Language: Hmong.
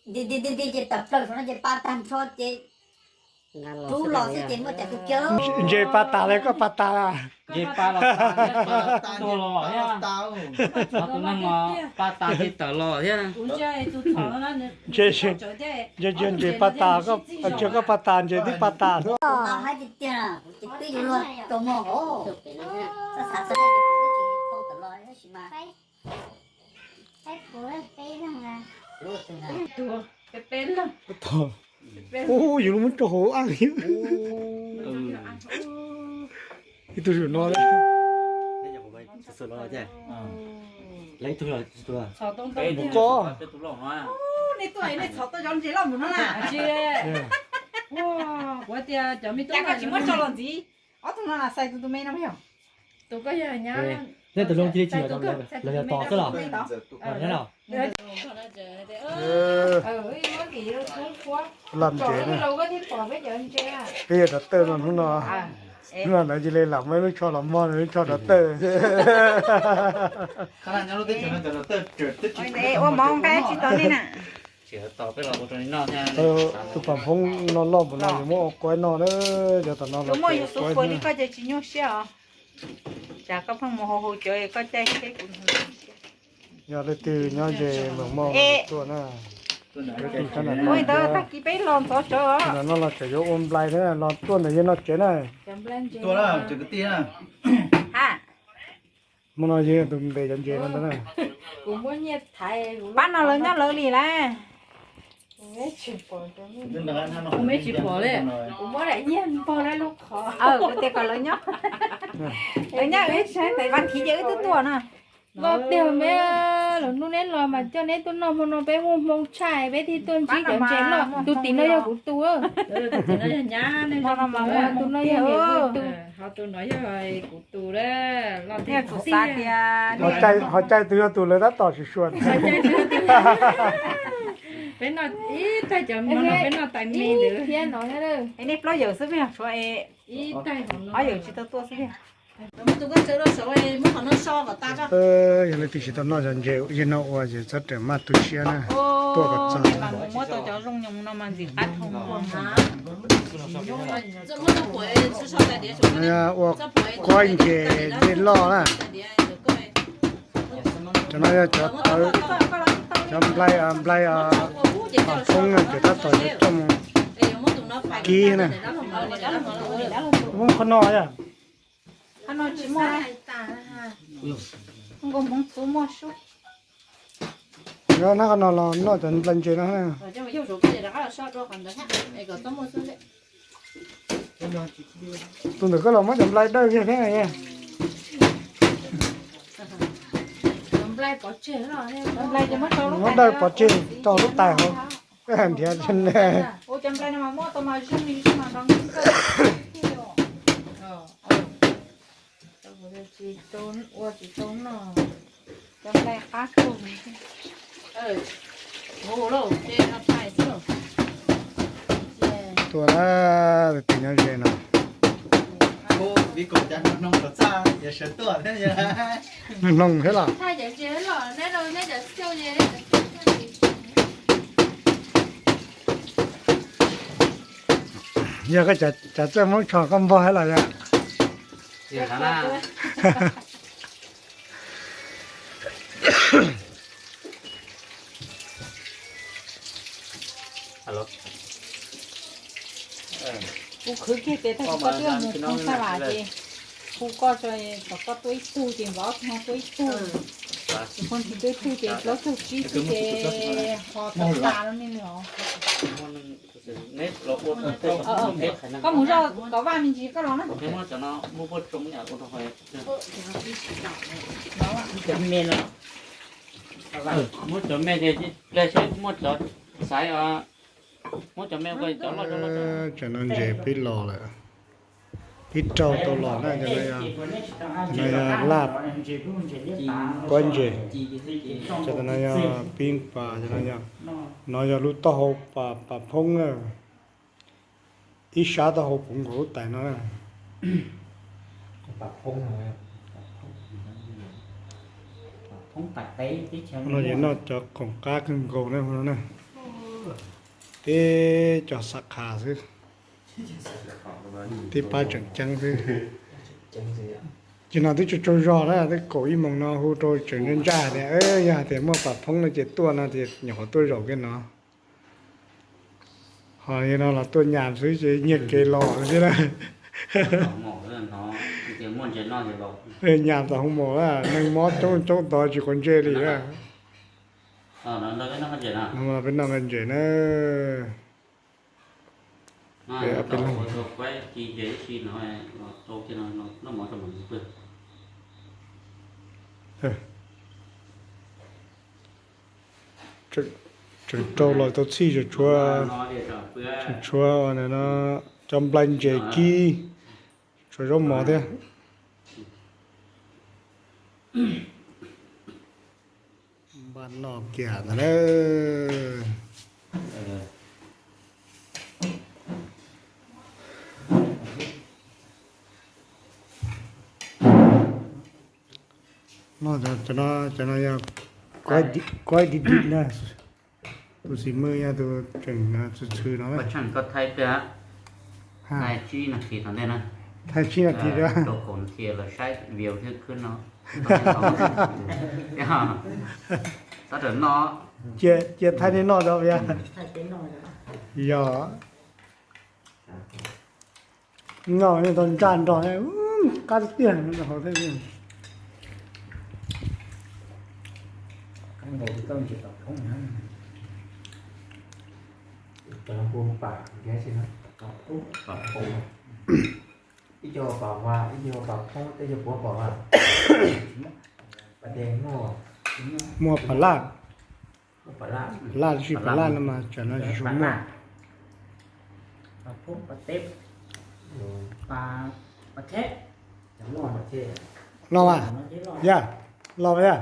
Nti nti nti nti ces tawm plaws saum no ces pa tag nrho ces rub los xwb ces muaj cov kub kiag. Ntses pa tas li koj pa tas. Ntses pa los tas, tuag los thiab. Tus neeg pa tas ces tawm los thiab. Ntses, ntses pa tas, cia koj pa tas ntses twb pa tas xwb. Ces twb yuav luag rau mog hauv. Txhob xav txog tsis thau tawm los tab sis mas Ub, yus lub muab rau hauv aj thiab. Ib tug zaum no. Ko. Ob tug no xais tus tus me no yog. Tus koj yog nyab. Nej tus loo cia li tsis los yog tos xwb los? Lam ntses na. Peb yog rov tawj no hnub no. Hnub no lawv cia li lam muab lub tsho los mog, lub tsho rov tawj. Ua mov nqa tsis tau li na. Tus pam phoob no loj npaum no yuav muab ua quav noj na, cov tom no los muaj yus xub quav li koj ces tsis nyuaj siab os. Tsam koj pheej mus hauv hauv cov koj caij seb kuv. Yog leej twg nyob ze mas muaj tuaj na. Ntawd tag kis peb los ntxov tsawv os. Ntawm no los tseem yuav ua nplai thiab, los tuaj ntawm yawg no tsev na. Hmo no yog tus ntes cov ntses no ntag na. Pab no lawv nyob lawv li lauj. Kuv tsis pom li, kuv muab daim nyiaj npog lawv lub qhov. Kuv tias kom lawv nyob, lawv nyob, Vaj Thiv ces wb twb tuaj na. Loj tiag me, lwm hnub neb los mas coj neb tuaj noj, hmo no peb muaj hmoo tshaj peb thiaj tuaj ntsib cov ntses loj. Tus tim no yog kuv tus. Tus no yog kuv tus. Ho caij twg yog tus lawv tab tom sib suav. Peb noj ib taig cov no, peb noj tais me ntawd. Nej plaub yawm xwb peb tshuav, ob yawm tsis tau tuaj xwb. Yog leej twg tsis tau noj cov ntses yawg no ua ces txhob rawm maj tu siab na, tuaj kom txog. Ua quab ntses dej loj na. Cov no yog cov tawv, cov nplai, nplai pam phoob na, ces tab tom yuav coj mus kib na. Muab qhov no yog. Nyob hnab qhov no los noj cov nplai ntses no. Tus ntawm koj los muab cov nplai dawb kiag thiab. Muab dawb pov tseg rau lub tais hauv, nrhiav. Tuaj na, tus nyob ze no. Mloog thiab los? Yog koj tsav txawj muab tsho koj npog thiab los yog? Kuv khwv kiag ces tag kis koj twb mus phoov xab vam ces hu koj tso, kom koj tuaj ib tug ces nkawd ob tug no tuaj ib tug. Ces phooj ywg tuaj ib tug ces plaub caug tsib xwb ces ho tau tas rau nej nws os. Koj mus zoj kom vaj me ntsis koj los na. Muab cov me ces pliag seb muab cov xaiv, muab cov me ua cov loj cov loj. Cov no ntses pib los lawm, pib raug tau los na. Cov no yog laj, kuab ntses, cov no yog pib pas, cov no yog, no yog lub taub hau pas phoob na. Ib sab taub hau puv nkaus lub tais no na. No ces noj cov khoom qab kawg nkaus na no na. Tib cov xav qha xwb, tib pab tseem ceeb xwb. Ces no twb tsaug tsaug zog na, twb kaum ib moos no hu rau tseem ntsaj ntsaj tias yog hais tias muaj pam phoob no ces tuaj no ces nyuam qhuav tuaj zaum kiag no. Ho yog no los tuaj nyas xwb ces nyiag kev los xwb na. Nyas tom hoo maum na, neeg mob coob coob tod tsis quav ntsej li na. Peb noj nqaij ntses na. Tseem rau los tau txhij, tseem tshuav, tseem tshuav no cov nplai ntses kib, tshuav zaub mov thiab. Npaj noj kiag ntag na. Cov no yog kuaib dib dib na. Tus xis mwj yog tus tseem txhwm txhwm no. Koj thaij peb, thaij tsib nas this tom ntej na. Thaij tsib nas this rau kaum nas this los saib view thiab khwb no. Tab tom noj. Cia thaij nej noj tso yog. Yog noj nej tau ntsaj nrog, qab tiag tiag. Ib co pam vas, ib co pam phoob, tej co puav pam vas. Muaj pam laj, pam laj tsis pam laj no mas tsam no tsis tshua muaj. Los mas, yog, los mas yog.